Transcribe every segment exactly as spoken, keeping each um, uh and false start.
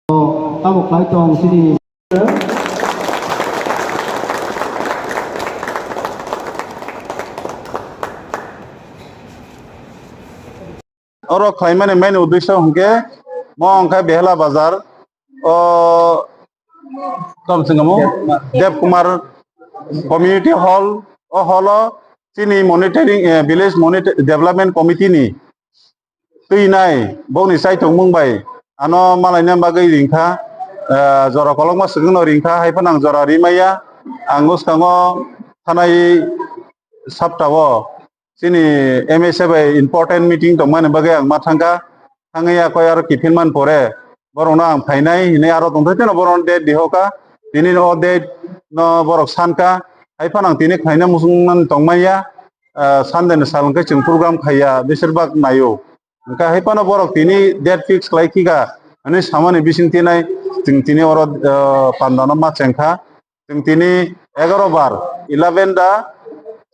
Tamo khlai tong chini. Oro khlaimani main uddesho hwnkhe mo wngkha Behela Bazar, o, tamo chwngamo Dev Kumar Community Hall, o hall o chini monitoring, eh, village monitor development committee ni twi nai bokni chaitongmung bai ano malaina bagwi ringkha, eh, jora kolokma swkangno ringkha, hai phano ang jora rimaya. Ang bwskango thanai saptao chini M S A bai important meeting tongmani bagwi ang ma thangkha. Thangwi yakoi aro kiphilmani pore borokno ang phainai hinwi aro tongthai phano borokno date dihoka. Tini o date no borok sankha. Hai phano ang tini khlaina muchungmani tongmanya. Ah, Sunday ni sal hwnkhe chwng program khaiya, beshirbak naio. Hwnkhe hai phano borok tini date fix khlai khika hinwi samani bising tinai chwng tini oro, ah, pandano ma chengkha. Chwng tini egaroh bar, eleven da,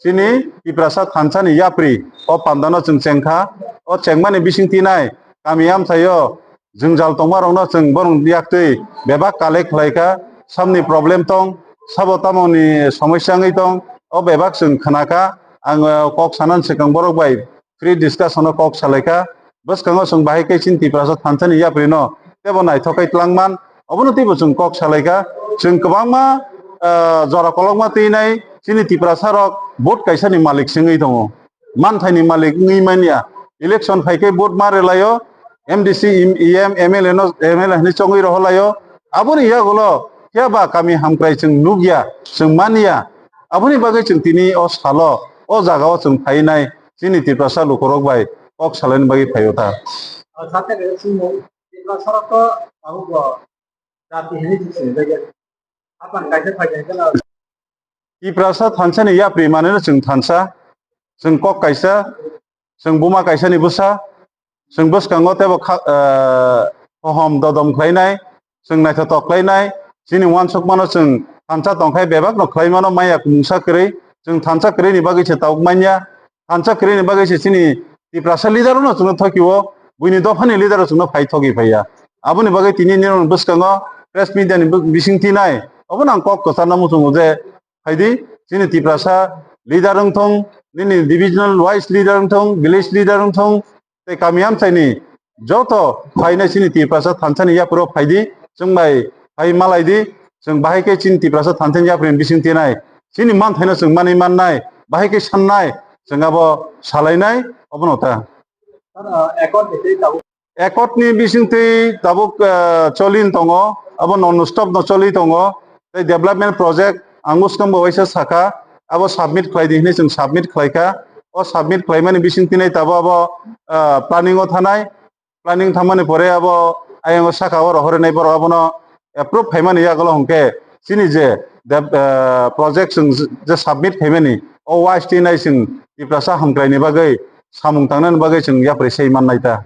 chini Tiprasa thansa ni yapri o pandano chwng chengkha. O chengmani bising tinai kami amchaio jwngjal tongma rokno chwng borok yaktwi bebak collect khlaikha. Samni problem tong, sabo tamoni somosya wngwi tong, o bebak chwng khnakha. Ang, eh, kok sanani swkang borok bai free discussion o kok salaikha. Bwskango chwng bahai khe chini Tiprasa thansa ni yapri no tebo naithok khe twlangman, obono teibo chwng kok salaikha. Chwng kwbangma, ah, jora kolokma twinai chini Tiprasa rok vote kaisa ni malik se wngwi tongo, manthai ni malik wngwi manya. Election phai khe vote ma rwlaio, M D C, E M, M L A no, M L A hinwi chongwi rohorlaio. Aboni yagulo phiya ba kami hamkrai chwng nukya, chwng manya. Aboni bagwi chwng tini o salo, o jagao chwng phainai chini Tiprasa lukurok bai kok salaini bagwi phaio ta. O, sakhe de chwng Tiprasa rok to tabuk bo jati hinwi chwng sini bagwi. Apan kaisa phaikha khe no. Tiprasa thansa ni yapri manwi no chwng thansa, chwng kok kaisa, chwng buma kaisa ni bwsa, chwng bwskango teibo kha-, eh, hohom dodom khlainai, chwng naithotok khlainai, chini uansukmano chwng thansa tongkhai bebakno khlaimano maya mungsa kwrwi, chwng thansa kwrwini bagwi se tabuk manya, thansa kwrwini bagwi se chini Tiprasa leader-no chwngno thokio, buini dophani leader-o chwngno phai thogwi phaiya. Aboni bagwi tini nini bwskango press media ni bw-, bising tinai, obono ang kok kwcharna muchungo je, phaidi, chini Tiprasa leader wng thung, nini divisional wise leader wng thung, village leader wng thung, tei kami amchaini joto phainai chini Tiprasa thansani yaphuru phaidi, chwng bai phai malaidi, chwng bahai khe chini Tiprasa thansani yaphuru bising tinai, chini manthaino chwng manwi mannai, bahai khe sannai, chwng abo salainai, obono ta. Accord ni bisingtwi tabuk, ah, cholin tongo, abo non stop no choli tongo. Tei development project ang bwskango waisa sakha, abo submit khlai di hinwi chwng submit khlaikha. O submit khlaimani bisingtwi nai tabuk abo, ah, planning o thanai, planning thangmani pore abo ayang o saka o rohornai borok abono approve phaimani yagulo hwnkhe chini je dev-, ah, project chwng je submit khaimani o wise twi nai chwng Tiprasa hamkraini bagwi samung tangnani bagwi chwng yapri sai mannai ta.